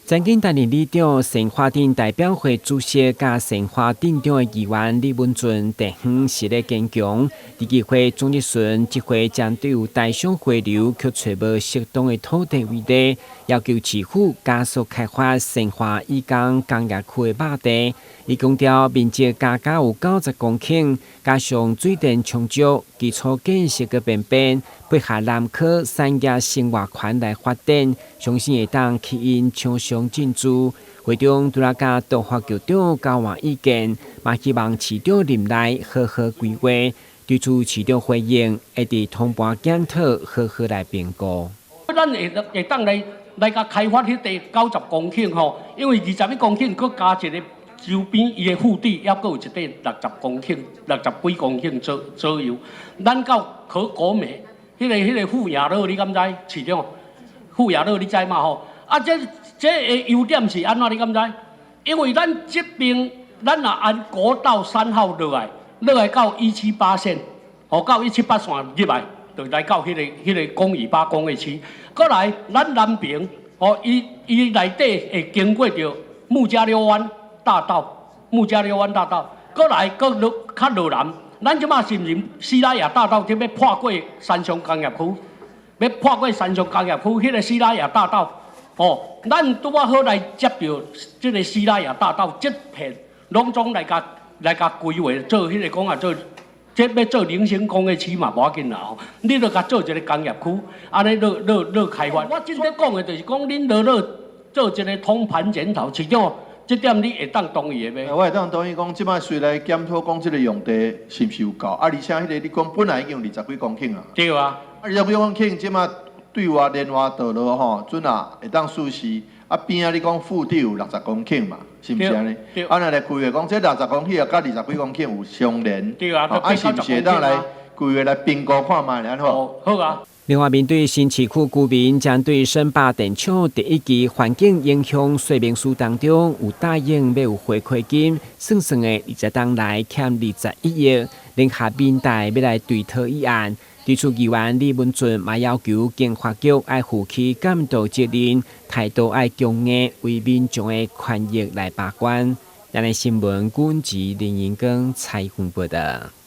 曾經擔任里長、善化鎮代表會主席佮善化鎮長的議員李文俊，地方實力堅強。佇議會總質詢，這回針對有台商回流，卻揣無適當的土地為例，要求市府加速開發善化以江工業區的肉地。伊強調面積加加有90公頃，加上水電充足，基礎建設閣便便，配合南科產業生活圈來發展，相信會當吸引廠商進駐。會中除了佮都發局長交換意見，嘛希望市長任內好好規劃。對此市長回應，會佇通盤檢討，好好來評估。咱會會當來來共開發彼塊90公頃吼，因為21公頃，閣加一个周邊伊的腹地，猶閣有一塊60公頃、60幾公頃左右。咱到可國美，彼个富雅樂，你敢知？市長，富雅樂你知嘛吼？啊，這个優點是按怎？你敢知？因為咱這邊，咱若按國道3號落來，落來到178線，吼到178線入來，就來到彼个公里八工業區。閣來，咱南邊，吼伊伊內底會經過著木柵柳灣大道，木柵柳灣大道，閣來閣落較落南，咱這馬是毋是西拉雅大道這欲破過三松工業區，欲破過三松工業區，彼个西拉雅大道。哦，咱拄仔好來接著這个西拉雅大道這片，攏總來共規劃做彼个講啊做，這欲做零星工業區嘛無要緊啦吼，你著共做一个工業區，按呢落落落開發。我真咧講的就是講，恁落落做一个通盤檢討，市長，這點你會當同意的袂？我會當同意講，這擺隨來檢討講這个用地是毋是有夠，啊，而且彼个你講本來已經有20幾公頃啊。對啊。20幾公頃，這擺對外連外道路吼，準啊會當實施。啊邊仔你講腹地有60公頃嘛，是毋是按呢？啊，若來規劃講這60公頃啊，佮20幾公頃有相連。對啊。啊，是毋是會當來規劃來評估看覓按呢好？好啊。另外，面對新市區居民針對新壩電廠第一期環境影響說明書當中有答應欲有回饋金，算算的20冬來欠21億，聯合民代欲來追討議案。對此議員李文俊嘛要求經發局愛負起監督責任，態度愛強硬，為民眾的權益來把關。亞視新聞，軍籍林英光採訪報導。